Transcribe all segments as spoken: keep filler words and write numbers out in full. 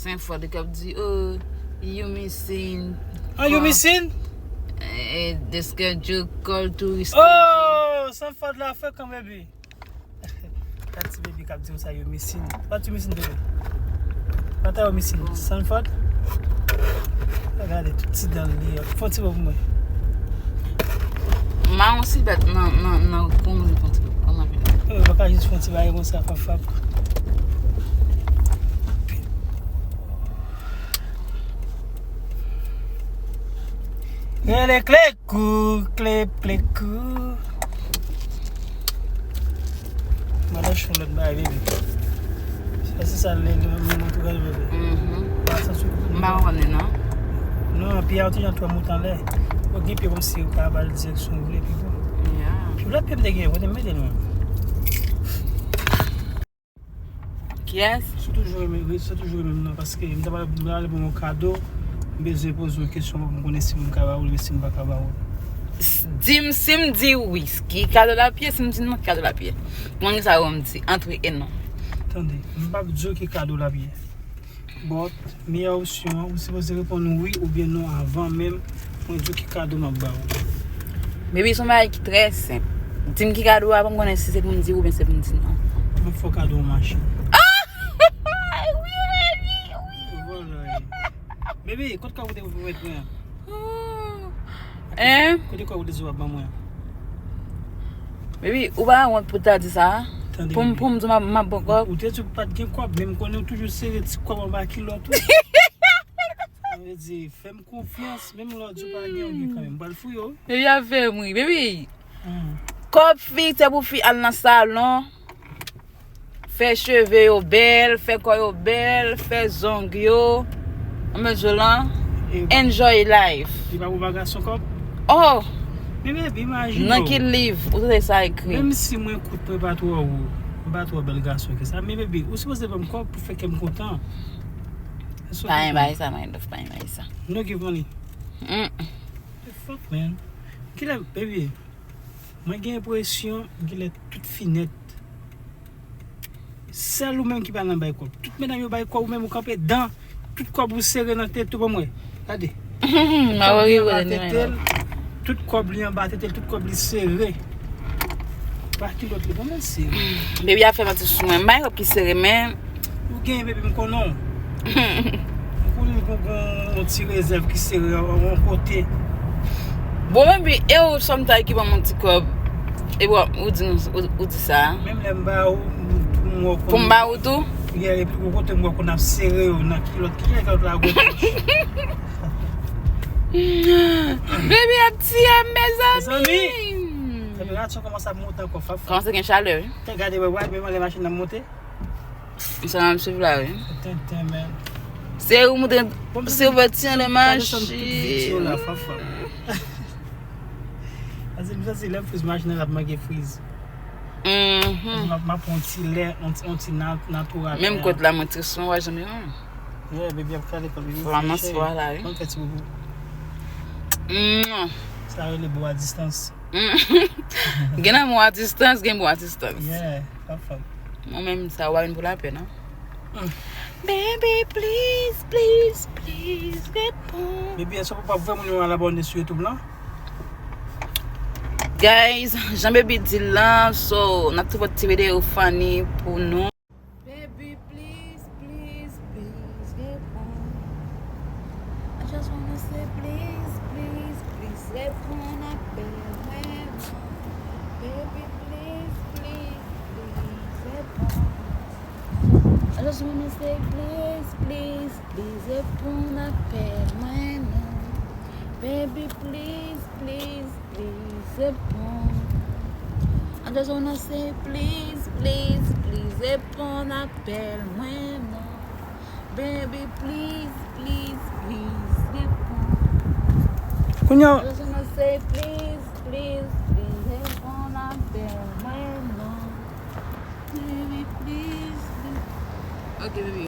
Sanford k ap di, "Oh, you missing." Ah, you missing? Eh, the schedule call to reschedule. Oh, Sanford la frekan, baby. Gad ti baby k ap di w sa, you missing. What you missing, baby? What are you missing? Sanford? Gade tout ti dan li yo. Fè yon ti bo pou mwen. Mawon si bèt nan, nan, nan, pou mwen, fè yon ti bo. Kòman vin? Yo, pa ka jis fè yon ti bagay konsa, fap, fap. Rele klekou, klep, klekou. Mwen lòt bagay, baby. Sa se sa, le, le, le, le, le, le, le. Mhm. Pa santi. M pa konnen, non. Non, pye a ti jan twò moute anlè. Ou gen pye kòmsi ou ka ba l direksyon ou vle, pi bon. Yeah. Pi lòt pye m te gen, kote m mete l menm? Kiyès? Se toujou renmen, se toujou renmen m nan, paske m ta pral, m pral ba w yon kado, m bezwen poze yon kesyon pou m konnen si m ka ba ou l, si m pa ka ba ou l. S-, di m, si m di wi, ki kado l ap ye, si m di non, ki kado l ap ye. Mwen, sa yo m di, antre e non. Tande, m p ap di w ki kado l ap ye. But, meyè opsyon an, ou sipoze reponn wi oubyen non avan menm mwen di w ki kado m ap ba ou. Baby, se yon bagay ki trè senp. Di m ki kado a, pou m konnen si se pou m di wi oubyen se pou m di non. M ap fè w kado yon machin. Ah! Wi, baby, wi. Vwala, wi. Baby, kote kòb ou te pou mèt mwen an? Hein? Kote kòb ou te di w ap ban mwen an? Baby, ou pa wont pou ta di sa? Tande, pou m, baby. Pou m di w m ap, m ap ban kòb? Ou te di w pa t gen kòb, men m konnen w toujou sere ti kòb anba kilòt ou. Sa vle di, fè m konfyans, menm lè w di w pa gen, ou gen kanmenm. M pral fouye w. Baby ap fè m ri. Baby, hmm. Kòb fi, se pou fi al nan salon, fè cheve yo bèl, fè kò yo bèl, fè zong yo. Anmèt yo lan. E enjoy life. Li pa pou ba gason kòb? Oh! Men baby, imajine w. Nan ki liv ou te sa ekri? Menm si mwen kout mwen pa twò wo, m pa twò bèl gason ke sa. Men baby, ou sipoze ban m kòb pou fè kè m kontan. Pa gen bagay sa, my love, pa gen bagay sa. No give money. Mm. The fuck, man? Kilè, baby? Mwen gen enpresyon, kilè tout fi nèt. Sèl ou menm ki pa nan bay kòb. Tout medam yo bay kòb, ou menm ou kanpe dan. Tout kòb ou sere nan tete ou, ban mwen. Gade. Tout kòb li anba tete l. Tout kòb li anba tete l, tout kòb li sere. Pa kilòt li, bon, men sere. Baby ap fè manti sou mwen. M bay kòb ki sere, men Ou gen, baby, m konnen w. M konnen w gon, gon yon ti rezèv ki sere yon, yon kote. Bon, baby, e ou sometimes ki ban m yon ti kòb. E bon, ou di, ou, ou di sa. Menm lè m ba ou, m, m wè w konn. Pou m ba ou tou? Yeah, epi gon kote m wè w konn ap sere yo nan kilòt. Kilè kilòt la gon pòch? Baby ap tiye m, mezanmi. Mezanmi, tanperati an kòmanse ap monte ankò, fap, fap. Kòmanse gen chalè, wi. Te gade, wè, wè, menm lè machin nan monte. Sa m ap swiv la, wi. Tenten, man. Se ou moutre, se ou fè ti an de machin. Gade sa m tout vit yo la, fap, fap. Paske m santi lè m friz machin nan, l ap manke friz. Mhm. M ap, m ap pran yon ti lè, yon ti, yon ti na-, natural. Menm kòd la, mwen ti son, wè, janm yo. Yeah, baby ap kale kòl, baby. Flaman swa la, wi. Mwen fè ti boubou. Mm. Sa rele bo a distans. Mm. Gen lanmou a distans, gen bo a distans. Yeah, pa fòm. Mwen menm, sa w pa vin pou lapè, non? Mm. Baby, please, please, please, reponn. Baby, èske w pa vle moun yo al abòne sou YouTube lan? Guys, jan Baby di l lan, so, n ap tou pote ti videyo funny pou nou. Baby, please, please, please, reponn. I just wanna say please, please, please, reponn apèl mwen non. Baby, please, please, please, reponn. I just wanna say please, please, please, reponn apèl mwen non. Baby, please, please, please, reponn. I just wanna say please, please, please, reponn apèl mwen non. Baby, please, please, please, reponn. Kounye a. I just wanna say please, please, please, reponn apèl mwen non. Baby, please, please. Ok, baby.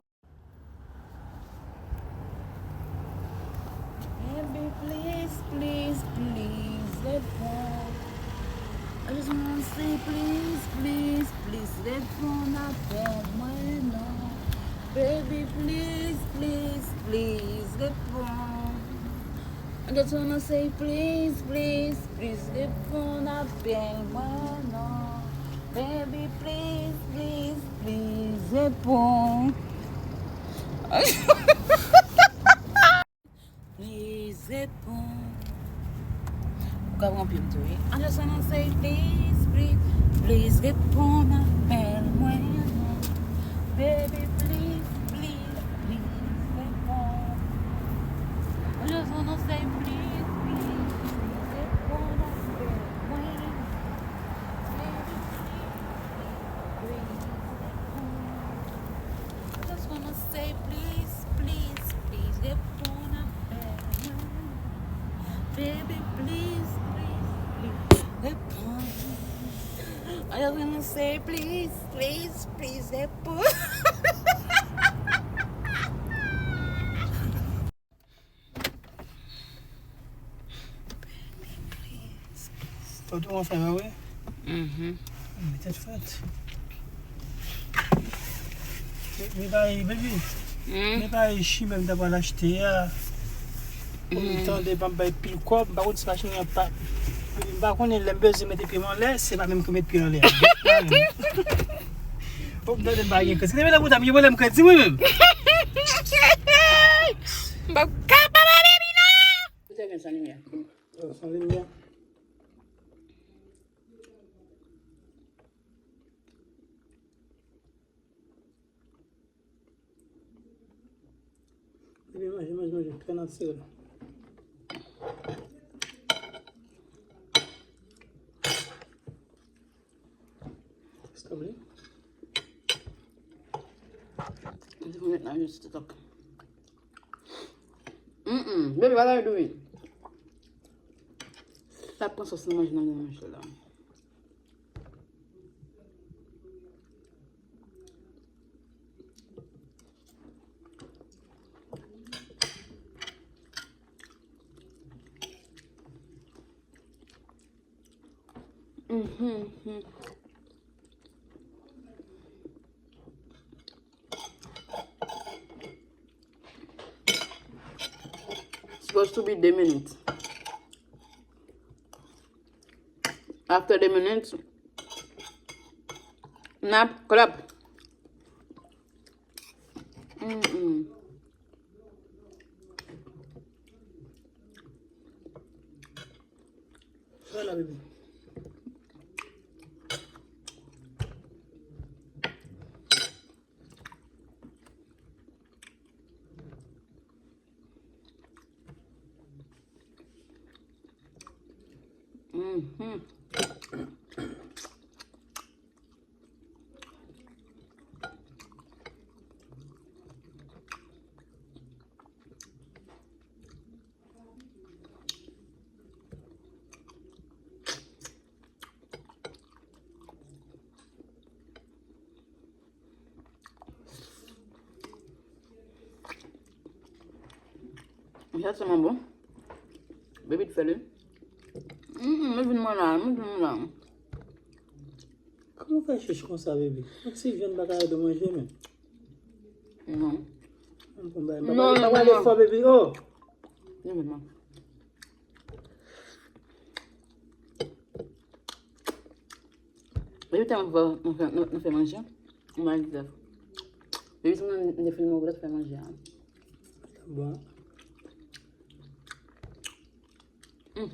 Baby, please, please, please, reponn. I just wanna say please, please, please, reponn apèl mwen non. Baby, please, please. Just wanna say please, please, please reponn apèl mwen non. Baby, please, please, please reponn. Please reponn. Ou ka pran pye m tou, wi. I just wanna say please, please, please reponn apèl mwen non. Baby, please, please, please reponn. I just wanna say please, please, please reponn apèl mwen non. Baby, please, please, please reponn. I just wanna say please, please, please reponn apèl mwen. Baby, please, please, please reponn. I just wanna say please, please, please reponn. Ou tou anfèm, wi? Mhm. Men tèt fèt. Men pa e, baby. Hmm? Men pa e chimè m ta pral achte a. Ou tande, pa m bay pil kòb, m pa konn si machin nan pa. M pa konnen lè m bezwen mete pye m anlè, se pa menm ki met pye anlè a. Oh, m tande m pa gen kredi. Leve la pou ta, m gen pwoblèm kredi mwen menm. M pa ka pa pale, Mina. Ou te gen san limyè. Oh, san limyè. Ebyen, manje, manje, manje, trè natirèl. Stop li. Mwen di pou mwen met nan yon ti tok. Mm, mm. Baby, pa ta dou. Sa pran sòs nan manje nan manje la. Mhm, mhm. Supposed to be de minit. After de minit, n ap klòp. Mm, mm. Voilà, bébé. Mhm. Sa tèlman bon. Baby t fè li. Mm, mm, mwen vin mwen la, mwen vin mwen la. Kòman w fè chich konsa, baby? Yon ti vyann pa ka ede w manje menm. Non. Mwen konn bagay. Non, non, non. Papa, papa, papa, fò, baby. Oh! Non, non, non. Depi tan nou fè, nou fè, nou, nou fè manje, nou manje. Depi tan nou, nou fè manje, nou fè manje. Bon. Mm.